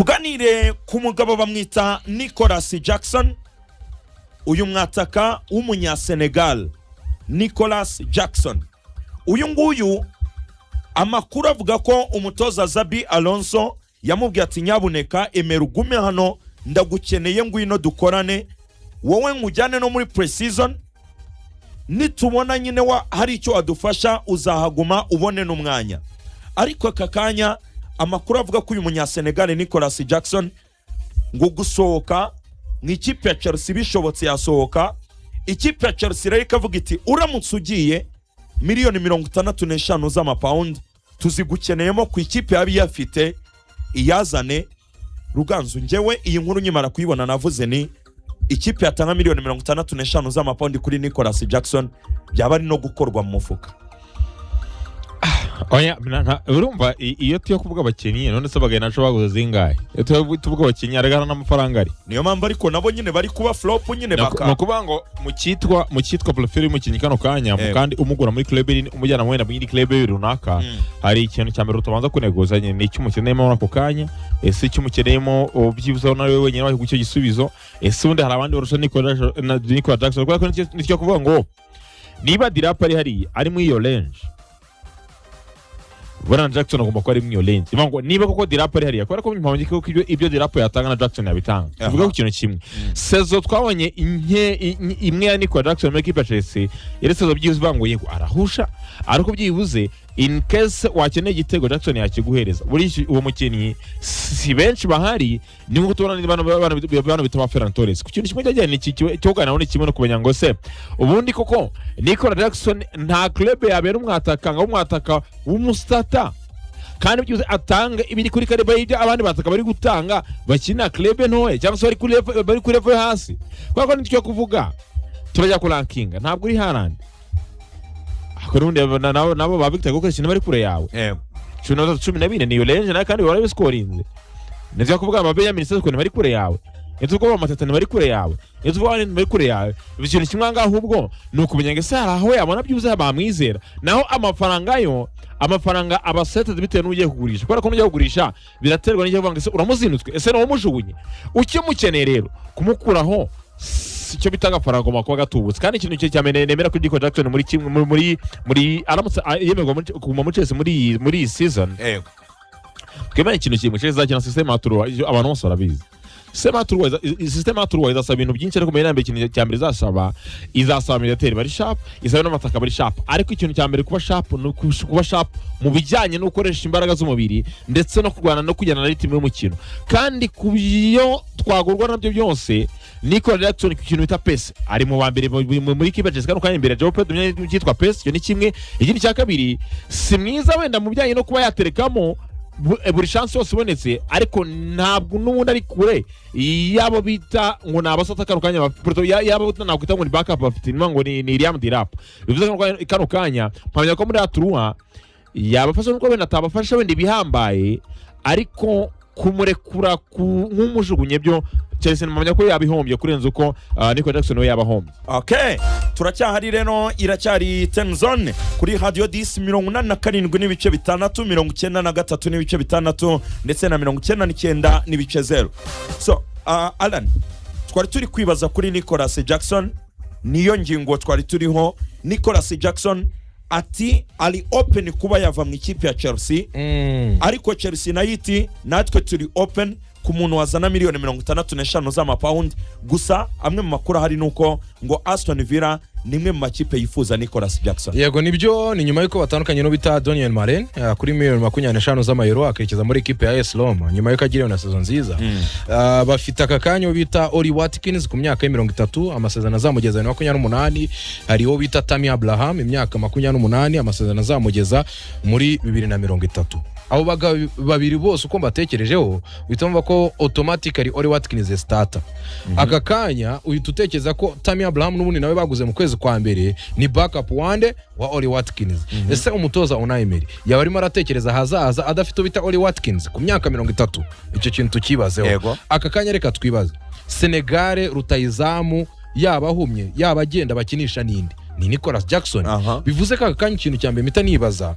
Tuganire ku mugabo bamwita Nicolas Jackson, uyu mwataka w'Umunyasenegal. Nicolas Jackson uyu nguyu, amakuru avuga ko umutoza Xabi Alonso yamubwiye ati: "Nyabuneka emera ugume hano, ndagukeneye, ngwino dukorane, wowe nkujyane no muri pre-season. Nitubona nyine wa hari icyo wadufasha, uzahaguma ubone n'umwanya." Ariko aka kanya amakuru avuga ko uyu Munyasenegal Nicolas Jackson ngo gusohoka mu ikipe ya Chelsea bishobotse yasohoka. Ikipe ya Chelsea rero ikavuga iti: "Uramutse ugiye, miliyoni 65 z'amapawundi tuzigukeneyemo ku ikipe yaba iyafite iyazane." Ruganzu, njyewe iyi nkuru nkimara kuyibona navuze ni ikipe yatanga miliyoni 65 z'amapawundi kuri Nicolas Jackson byaba ari no gukorwa mu mufuka. Oya, urumva iyo tuyo kuvuga abakinnyi, none se bagaye naco baguze zingahe? Iyo tuyo tuvuga abakinnyi, aragana n'amafaranga ari Niyo mpamvu ariko nabo nyine bari kuba flop nyine. Ni Baka ukuvuga ngo mu cyitwa profile y'umukinnyi kano kanya, kandi umugura muri club iri, umujyana wenda mu yindi club runaka, hari ikintu cya mbere utabanza kunegoza nyine, ni icyo umukeneyemo muri ako kanya. Ese icyo umukeneyemo ubyibuzeho nawe wenyine waguha icyo gisubizo? Ese ubundi hari abandi barusha Nicolas Jackson? Kubera ko nicyo kuvuga ngo niba Delap ari hariya, ari muri iyo range, buriya na Jackson agomba kuba ari muri iyo range. Bivuga ngo niba koko Delap ari hariya, kubera ko mpamya ko ibyo Delap yatanga na Jackson yabitanga. Tuvuge ku kintu kimwe: saison twabonye imwe ya Nicolas Jackson muri equipe ya Chelsea, yari saison byibuze ivuga ngo yego arahusha, ariko byibuze in case wakeneye igitego Jackson yakiguhereza. Buri uwo mukinnyi si benshi bahari, ni nkuko tubona bano bita ba Ferran Torres. Ku kintu kimwe cyajyanye n'iki cyo kuganiraho ni kimwe no kumenya ngo se ubundi koko Nicolas Jackson nta club yabera umwataka, ngo umwataka w'umustarter kandi byibuze atanga ibiri kuri calibre y'ibyo abandi bataka bari gutanga bakina club ntoya cyangwa se bari kuri level yo hasi? Kubera ko nicyo kuvuga turajya kurankinga, ntabwo uri Haaland, ariko n'ubundi nabo ba Victor Gyokeres bari kure yawe. 13, 14 niyo range nawe kandi warabiscorinze. Nivyo kuvuga aba Benjamin Sesko bari kure yawe, nivyo kuvuga Matata bari kure yawe, nivyo kuvuga abandi bari kure yawe. Ikintu kimwe ngaho ahubwo ni ukumenya ngo ese hari aho yabona byibuze bamwizera? Naho amafaranga yo, amafaranga aba settled bitewe n'ugiye kugurisha, kubera ko n'ugiye kugurisha biraterwa n'icyo kuvuga ngo ese uramuzinutswe, ese ni umujugunye ukimukeneye. Rero kumukuraho si icyo bita agafaranga, agomba kuba gatubutse. Kandi ikintu cya mbere nemera kuri Nico Jackson muri kimwe muri aramutse yemerwa kuguma muri Chelsea muri iyi season, twemere ikintu kimwe: Chelsea izakina système à trois. Ibyo abantu bose barabizi. Système à trois izasaba ibintu byinshi, ariko mbere na mbere ikintu cya mbere izasaba midfielder bari sharp, izasaba n'amataka bari sharp. Ariko ikintu cya mbere kuba sharp ni kuba sharp mu bijyanye no gukoresha imbaraga z'umubiri ndetse no kurwana no kujyana na rythme y'umukino. Kandi ku byo twagurwa nabyo byose, Nicolas Jackson ku kintu bita pace ari mu ba mbere muri kipe ya Chelsea kano kanya, imbere ya Joao Pedro cyitwa pace. Icyo ni kimwe. Ikindi cya kabiri, si mwiza wenda mu bijyanye no kuba yaterekamo buri chance yose ibonetse, ariko ntabwo n'ubundi ari kure yabo bita ngo ni abasata kano kanya yabo nakwita ngo ni backup bafite niba ngo ni Liam Delap. Bivuze ko kano kanya mpamya ko muri à trois yabafasha, nubwo wenda atabafasha wenda ibihambaye, ariko kumurekura nk'umujugunye byo Chelsea mpamya ko yabihombye kurenza uko Nico Jackson we yabahombye. Okay, turacyahari rero, iracyari Tenzone kuri Radio 10, 87.6, 93.6 ndetse na 99.0. So Alan, twari turi kwibaza kuri Nicolas Jackson, niyo ngingo twari turiho. Nicolas Jackson ati ari open kuba yava mu ikipe ya Chelsea, ariko Chelsea nayo iti natwe turi open ku muntu wazana miliyoni 65 z'amapawundi. Gusa amwe mu makuru ahari ni uko ngo Aston Villa ni imwe mu makipe yifuza Nicolas Jackson. Yego, nibyo, ni nyuma y'uko batandukanye n'ubita Donyell Malen kuri miliyoni 25 z'amayero, akerekeza muri ekipe ya AS Roma nyuma y'uko agiriwe na saison nziza. Bafite aka kanya uwo bita Oli Watkins ku myaka ye 30, amasezerano azamugeza 2028. Hari uwo bita Tammy Abraham, imyaka 28, amasezerano azamugeza muri 2030. Abo bagabo babiri bose uko mbatekerejeho, uhita wumva ko automatically Oli Watkins is starter aka kanya. Uhita utekereza ko Tammy Abraham n'ubundi nawe baguze mu kwezi kwa mbere ni backup wande wa Oli Watkins. Ese umutoza Unai Emery yaba arimo aratekereza ahazaza adafite uwo bita Oli Watkins ku myaka 30? Icyo kintu tukibazeho. Aka kanya reka twibaze Senegal, rutayizamu yaba ahumye yaba agenda, bakinisha n'indi ni Nicolas Jackson. Bivuze ko aka kanya ikintu cya mbere mpita nibaza,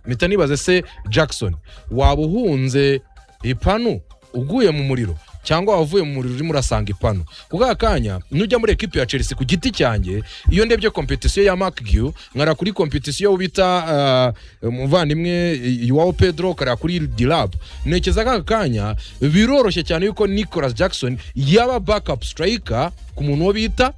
ese Jackson waba uhunze ipanu Uguye mu muriro cyangwa wavuye mu muriro urimo urasanga ipanu. Kuko aka kanya nujya muri ekipi ya Chelsea, ku giti cyanjye, iyo ndebye competition ya Marc Guiu, nkara kuri competition bita umuvandimwe Joao Pedro, karara kuri Delap, ntekereza ko aka kanya biroroshye cyane yuko Nicolas Jackson yaba backup striker ku muntu wo bita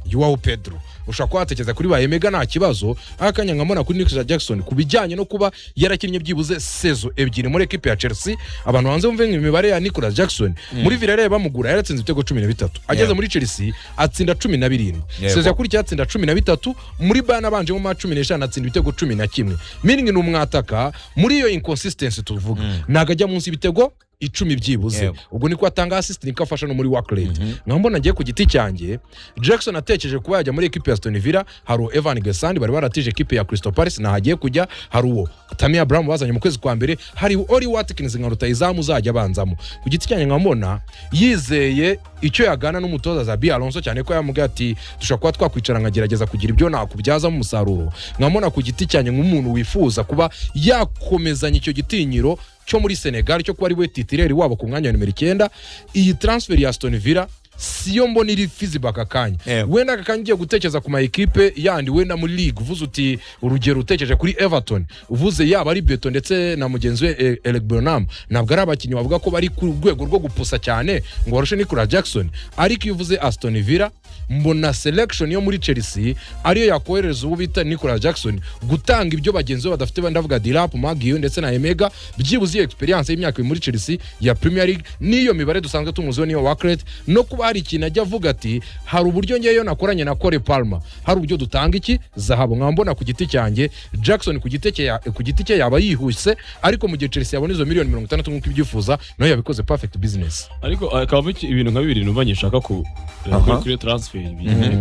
Joao Pedro. Ushobora kuba watekereza kuri ba Emega, nta kibazo. Aka kanya nkabona kuri Nicolas Jackson, ku bijyanye no kuba yarakinnye byibuze saison ebyiri muri ekipe ya Chelsea. Abantu banze bumve imibare ya Nicolas Jackson: muri Villarreal bamugura yaratsinze ibitego 13, ageze muri Chelsea atsinda 17, saison yakurikiye atsinda 13, muri Bayern abanjemo ma 15 atsinda ibitego 11. Meaning ni umwataka muri iyo inconsistency tuvuga, ntabwo ajya munsi y'ibitego 10 byibuze. Ubwo niko atanga assist, niko afasha no muri work rate. Nkaba mbona ngiye ku giti cyanjye Jackson atekereje kuba yajya muri ekipe ya Aston Villa. Hari uwo Evan Guessand bari baratije ekipe ya Crystal Palace, ntaho agiye kujya. Hari uwo Tammy Abraham bazanye mu kwezi kwa mbere. Hari Oli Watkins nka rutahizamu uzajya abanzamo. Ku giti cyanjye nkaba mbona yizeye icyo yagana n'umutoza Xabi Alonso, cyane ko yamubwiye ati dushobora kuba twakwicara nkagerageza kugira ibyo nakubyazamo umusaruro. Nkaba mbona ku giti cyanjye, nk'umuntu wifuza kuba yakomezanya icyo gitinyiro cyo muri Senegal cyo kuba ari we titulaire wabo ku mwanya wa nimero 9, iyi transfer ya Aston Villa siyo mbona iri feasible aka kanya. Wenda aka kanya ugiye gutekereza ku ma ekipe yandi, wenda muri league, uvuze uti urugero utekereje kuri Everton, uvuze yaba ari Beto ndetse na mugenzi we Eric Burnham, ntabwo ari abakinnyi bavuga ko bari ku rwego rwo gupusa cyane ngo barushe Nicolas Jackson. Ariko iyo uvuze Aston Villa, mbona selection yo muri Chelsea ariyo yakohereza uwo bita Nicolas Jackson gutanga ibyo bagenzi be badafite. Ndavuga Delap, Maguire ndetse na Emega. Byibuze iyo experience y'imyaka 2 muri Chelsea ya Premier League, n'iyo mibare dusanzwe tumuziho, niyo work rate, no kuba hari ikintu ajya avuga ati hari uburyo ngeyo nakoranye na Cole Palmer, hari uburyo dutanga iki zahabu. Nkaba mbona ku giti cyanjye Jackson ku giti cye yaba yihuse, ariko mu gihe Chelsea yabona izo miliyoni 60 nk'uko ibyifuza, nayo yabikoze perfect business. Ariko hakabamo ibintu nka bibiri numva ngishaka ku kuri iyo transfer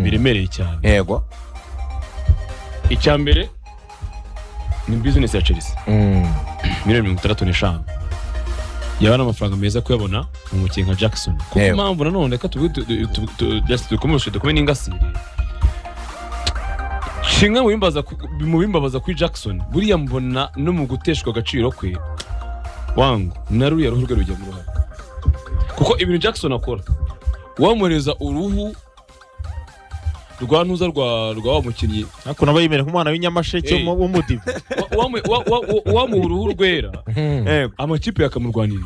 biremereye cyane. Icya mbere ni business ya Chelsea. Miliyoni 65 yaba ari amafaranga meza kuyabona mu mukinnyi nka Jackson, kuko impamvu nanone reka tuvuge just dukomeze dukome n'ingasire. Kimwe mu bimbabaza kuri Jackson, buriya mbona no mu guteshwa agaciro kwe wangu, na ruriya ruhu rwe rujya mu ruhare, kuko ibintu Jackson akora wamuhereza uruhu rwa ntuza rwa wa mukinnyi. Ariko nabo yemera nk'umwana w'inyamasheke w'umudive. Wamuha uruhu rwera, amakipe yakamurwaniriye,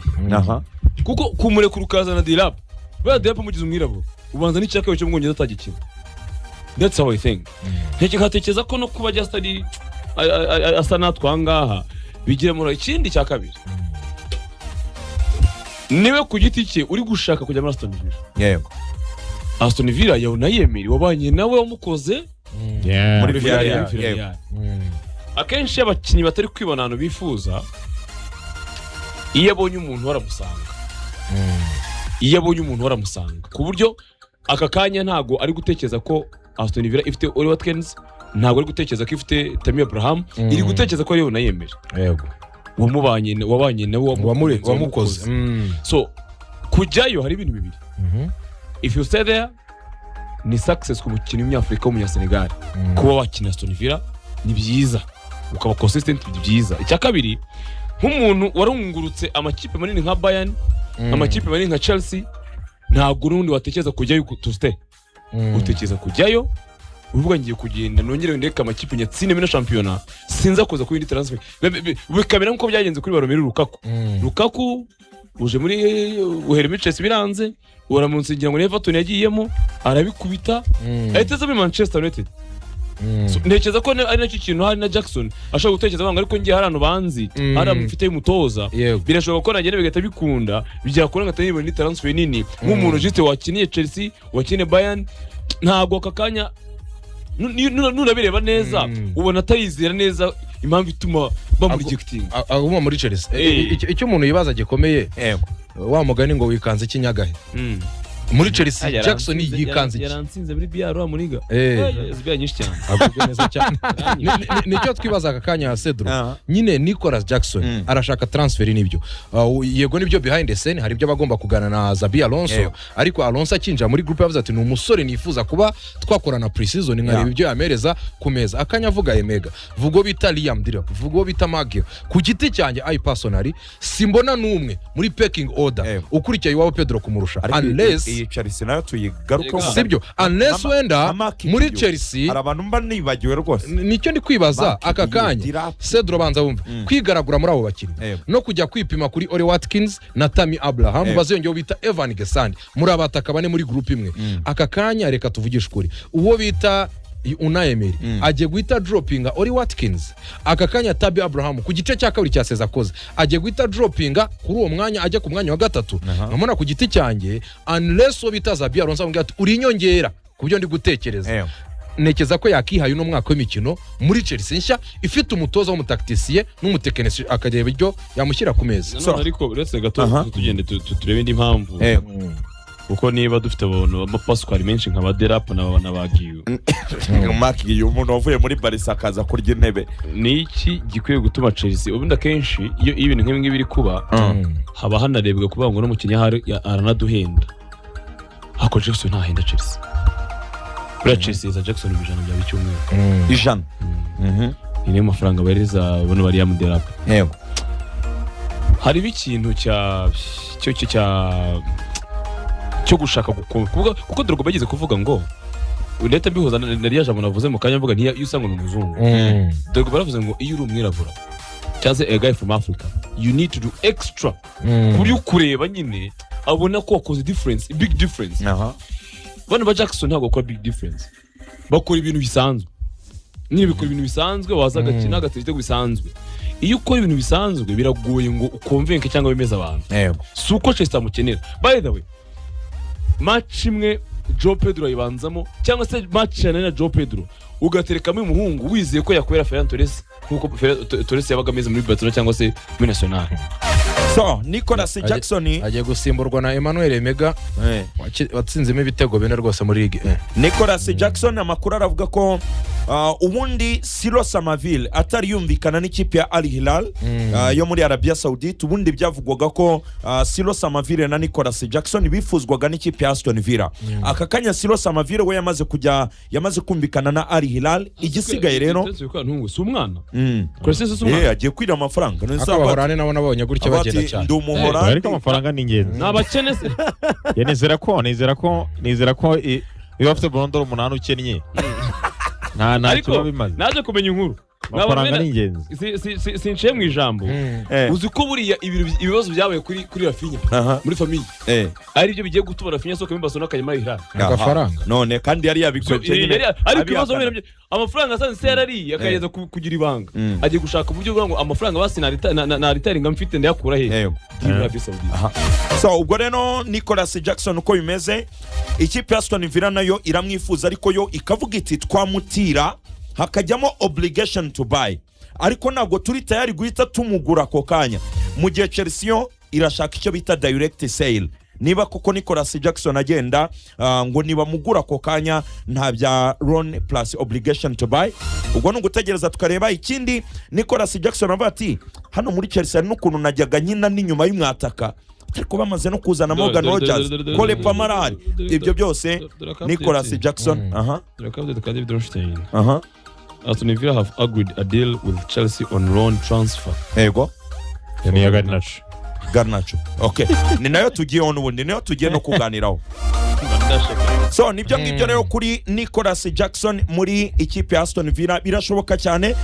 kuko kumurekura ukazana Delap, buriya Delap umugize umwirabura ubanza n'icyaka cyo mu Bwongereza atagikina. That's how I think. Nkatekereza ko no kuba just ari asa natwe aha ngaha bigira muri. Ikindi cya kabiri, niwe ku giti cye uri gushaka kujya muri Aston Villa. Aston Villa yawe nayemere, wabanye nawe, wamukoze Muri muri Villarreal, Villarreal. yego. Akenshi iyo abakinnyi batari kwibona ahantu bifuza, iyo abonye umuntu baramusanga, iyo abonye umuntu baramusanga, ku buryo aka kanya ntago ari gutekereza ko Aston Villa ifite Oli Watkins, ntabwo ari gutekereza ko ifite Tammy Abraham, iri gutekereza ko ariyo nayemere wamubanye, wabanye nawe, wamukunze, wamukoze. Wamukoze. So kujyayo hari ibintu bibiri: if you stay there ni success ku mukinnyi w'umunyafurika w'umunyasenegal, kuba wakina Aston Villa ni byiza, ukaba consistent ni byiza. Icya kabiri, nk'umuntu warungurutse amakipe manini nka Bayern, amakipe manini nka Chelsea, ntabwo n'ubundi watekereza kujyayo to stay. Utekereza kujyayo uvuga ngiye kugenda nongere ndeke amakipe nyatsinde muri shampiyona, sinza kuza ku yindi transfer. Bikamera nk'uko byagenze kuri ba Romelu Lukaku. Lukaku uje muri uhera muri Chelsea biranze, uramunsigira ngo ni Everton yagiyemo arabikubita, ahita aza muri Manchester United. So, ntekereza ko ari nacyo kintu hari na Jackson ashobora gutekereza banga, ariko ngiye hari ahantu banzi, hari ahantu mfite y'umutoza, birashoboka ko nagenda bigahita bikunda, byakora ngahita nibona indi transfer nini nk'umuntu juste wakiniye Chelsea, wakiniye Bayern. Ntabwo aka kanya nunabireba neza ubona atayizera neza impamvu ituma bamurejectinga. Aguma muri Chelsea. Icyo umuntu yibaza gikomeye, wa mugani ngo wikanze ikinyagahe. Muri Chelsea Jackson yikanze iki? Yaransinze muri BR wa muniga. Eh. BR nyinshi cyane. Agubwe neza cyane. Nicyo twibaza aka kanya, Cedro. Nyine Nicolas Jackson arashaka transfer, nibyo. Yego nibyo, behind the scene hari ibyo bagomba kugana na Xabi Alonso. Ariko Alonso akinjira muri groupe yavuze ati: "Ni umusore nifuza kuba twakorana pre-season, nkareba ibyo yamereza ku meza." Akanya avuga Emega, vuga uwo bita Liam Delap, vuga uwo bita Magio. Ku giti cyanjye, I personally simbona n'umwe muri pecking order ukurikiye iwabo Pedro kumurusha, Ariko unless iyi Chelsea nayo tuyigarukeho. Sibyo, unless wenda muri Chelsea hari abantu mba nibagiwe rwose. Nicyo ndi kwibaza Mark aka Guiu, kanya. Delap. Cedro, banza wumve, kwigaragura muri abo bakinnyi no kujya kwipima kuri Ole Watkins na Tammy Abraham, baziyongeyeho bita Evan Gesandi, muri abataka bane muri groupe imwe aka kanya. Reka tuvugishe ukuri, uwo bita Unai Emery agiye guhita dropinga Oli Watkins aka kanya. Tammy Abraham ku gice cya kabiri cya saison akoze, agiye guhita dropinga kuri uwo mwanya, ajya ku mwanya wa gatatu. Nkabona ku giti cyanjye, unless uwo bita Xabi Alonso amubwira ati: "Uri inyongera ku byo ndi gutekereza," ntekereza ko yakihaye uno mwaka w'imikino muri Chelsea nshya ifite umutoza w'umutacticien n'umutekinisiye, akareba ibyo yamushyira ku meza. Nanone ariko uretse gato, tugende turebe indi mpamvu, kuko niba dufite abantu b'amapaswari menshi nka ba Delap na ba Giyu, Mark Guiu, umuntu wavuye muri Barca akaza kurya intebe. Ni iki gikwiye gutuma Chelsea? Ubundi akenshi iyo ibintu nk'ibi ngibi biri kuba, haba hanarebwa kuvuga ngo n'umukinnyi ahari aranaduhenda, ariko Jackson ntahenda Chelsea. Buriya Chelsea iza Jackson 100 bya buri cyumweru. 100. Ni niyo mafaranga bahereza bano bariya mu Delap. Harimo ikintu cya cyo cyo cya cyo gushaka gukomera kuko Drogba bageze kuvuga ngo leta mbihuza na rya jambo navuze mu kanya, mvuga ntiya iyo usanga ni umuzungu. Drogba baravuze ngo iyo uri umwirabura cyangwa se a guy from Africa, you need to do extra ku buryo ukureba nyine abona ko wakoze difference, big difference. Bano ba Jackson ntabwo bakora big difference, bakora ibintu bisanzwe nyine, bikora ibintu bisanzwe, waza agakina agatera ibitego bisanzwe. Iyo ukora ibintu bisanzwe biragoye ngo uconvince cyangwa wemeze abantu. Si uko Chelsea amukenera. By the way, match imwe Joe Pedro ayibanzamo, cyangwa se match ya na Joe Pedro ugaterekamo umuhungu wizeye ko yakubera Ferran Torres nkuko Ferran Torres yabaga ameze muri Barcelona cyangwa se muri National. So Nicolas Jackson Agiye gusimburwa na Emmanuel Emega watsinzemo ibitego bine rwose muri ligue. Nicolas Jackson, amakuru aravuga ko ubundi Siro Samaville atari yumvikana n'ikipe ya Al Hilal yo muri Arabia Saudite. Ubundi byavugwaga ko Siro Samaville na Nicolas Jackson bifuzwaga n'ikipe ya Aston Villa. Aka kanya Siro Samaville we yamaze kujya, yamaze kumvikana na Al Hilal. Igisigaye rero Ntungu si umwana. Chris si umwana. Agiye kwira amafaranga. None se Ariko Abahorande nabo nabonye gutya avuga bagenda ati, cyane. "Ndi Umuhorandi." Ariko amafaranga ni ingenzi. Ni abakene se? Ya, nizera ko iyo bafite Ballon d'Or umunani ukennye nta Ariko kiba bimaze. naje kumenya inkuru. Amafaranga ni ingenzi. Sinciye mu ijambo. Uzi ko buriya ibibazo byabaye kuri Raphinha muri famille ari byo bigiye gutuma Raphinha asohoka muri Barcelona akajya muri Hilal? Agafaranga. None kandi yari yabikwebye nyine. Ariko ibibazo abihakana. amafaranga asanze se yarariye akageza kugira ibanga. Agiye gushaka uburyo bwo ngo amafaranga basi naritaringa mfite ndayakura he? Deal Arabie Saoudite. So ubwo rero Nicolas Jackson uko bimeze, ikipe ya Aston Villa nayo iramwifuza, ariko yo ikavuga iti: "Twamutira hakajyamo obligation to buy, ariko ntabwo turi tayari guhita tumugura ako kanya." Mu gihe Chelsea yo irashaka icyo bita direct sale. Niba koko Nicolas Jackson agenda, ngo nibamugura ako kanya, nta bya loan plus obligation to buy. Ubwo ni ugutegereza tukareba. Ikindi, Nicolas Jackson avuga ati: "Hano muri Chelsea hari n'ukuntu najyaga nkina n'inyuma y'umwataka, ariko bamaze no kuzana Morgan Rogers, Cole Palmer arahari." Ibyo byose Nicolas Jackson, aha. Dore ka update ka David Ornstein. Aston Villa have agreed a deal with Chelsea on loan transfer. Ni iya Garnacho. Garnacho, okay, ni nayo tugiyeho n'ubundi, niyo tugiye no kuganiraho. So nibyo ngibyo rero kuri Nicolas Jackson muri ikipe ya Aston Villa, birashoboka cyane.